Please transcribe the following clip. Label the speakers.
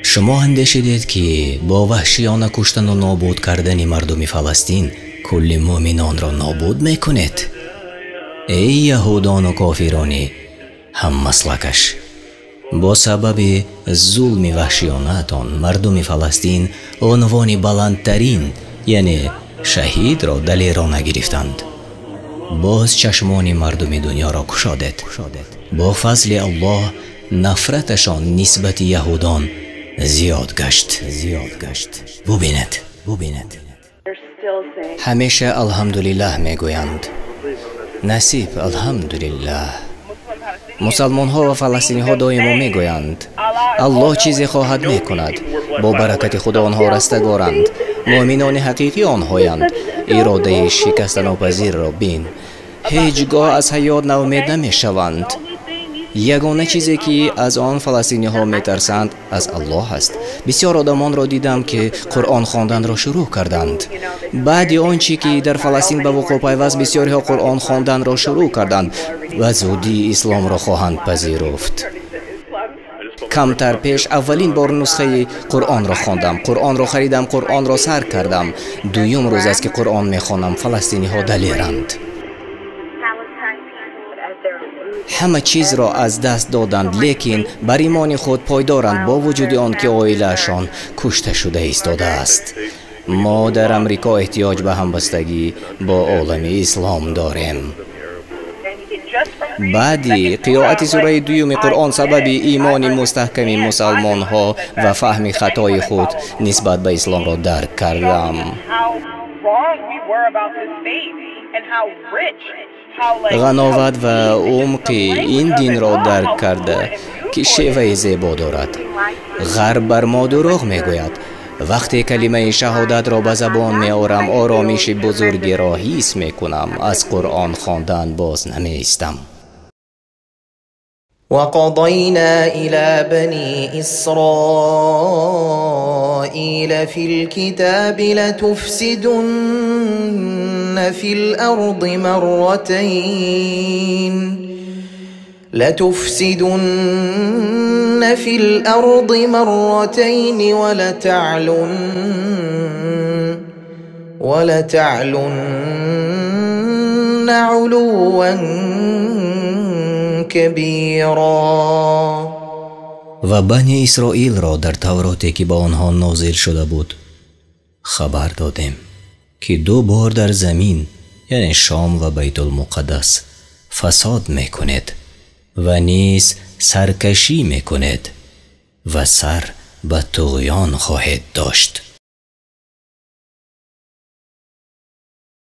Speaker 1: Шумо андешидед, ки бо ваҳшиёна куштану нобуд кардани мардуми Фаластин кулли муъминонро нобуд мекунед? Эй яҳудону кофирони ҳаммаслакаш! Бо сабаби зулми ваҳшиёнаатон мардуми Фаластин унвони баландтарин, яъне шаҳидро далерона гирифтанд. Боз чашмони мардуми дунёро кушодед. Бо фазли Аллоҳ нафраташон нисбати яҳудон зиёд гашт. Бубинед, бубинед. Ҳамеша алҳамдулиллаҳ мегӯянд. Насиб, алҳамдулиллаҳ. Мусалмонҳо ва фаластиниҳо доимо мегӯянд: Аллоҳ чизе хоҳад мекунад. Бо баракати Худо онҳо растагоранд. Муъминони ҳақиқӣ онҳоянд. Иродаи шикастанопазирро бин. Ҳеҷ гоҳ аз ҳаёт ноумед намешаванд. Ягона чизе, ки аз он фаластиниҳо метарсанд, аз Аллоҳ аст. Бисёр одамонро дидам, ки Қуръон хонданро шурӯъ карданд. Баъди он чӣ ки дар Фаластин ба вуқӯъ пайваст, бисёриҳо Қуръон хонданро шурӯъ карданд ва зудӣ исломро хоҳанд пазируфт. Камтар пеш аввалин бор нусхаи Қуръонро хондам. Қуръонро харидам, Қуръонро сар кардам. Дуюм рӯз аст, ки Қуръон мехонам. Фаластиниҳо далеранд. Ҳама чизро аз даст доданд, лекин бар имони худ пойдоранд, бо вуҷуди он ки оилаашон кушта шуда истодааст. Мо дар Амрико эҳтиёҷ ба ҳамбастагӣ бо олами ислом дорем. Баъди қироати сураи дуюми Қуръон сабаби имони мустаҳками мусалмонҳо ва фаҳми хатои худ нисбат ба исломро дарк кардам. Ғановат ва умқи ин динро дарк карда, ки шеваи зебо дорад. Ғарб бар мо дурӯғ мегӯяд. Вақте калимаи шаҳодатро ба забон меорам, оромиши бузургеро ҳис мекунам. Аз Қуръон хондан боз намеистам.
Speaker 2: وقضينا إلى بني إسرائيل في الكتاب لتفسدن في الأرض مرتين لتفسدن في الأرض مرتين ولتعلن علوا كبيرا.
Speaker 1: Ва Бани Исроилро дар Тавроте, ки ба онҳо нозил шуда буд, хабар додем, ки ду бор дар замин, яъне Шом ва Байтулмуқаддас, фасод мекунед ва низ саркашӣ мекунед ва сар ба туғён хоҳед дошт.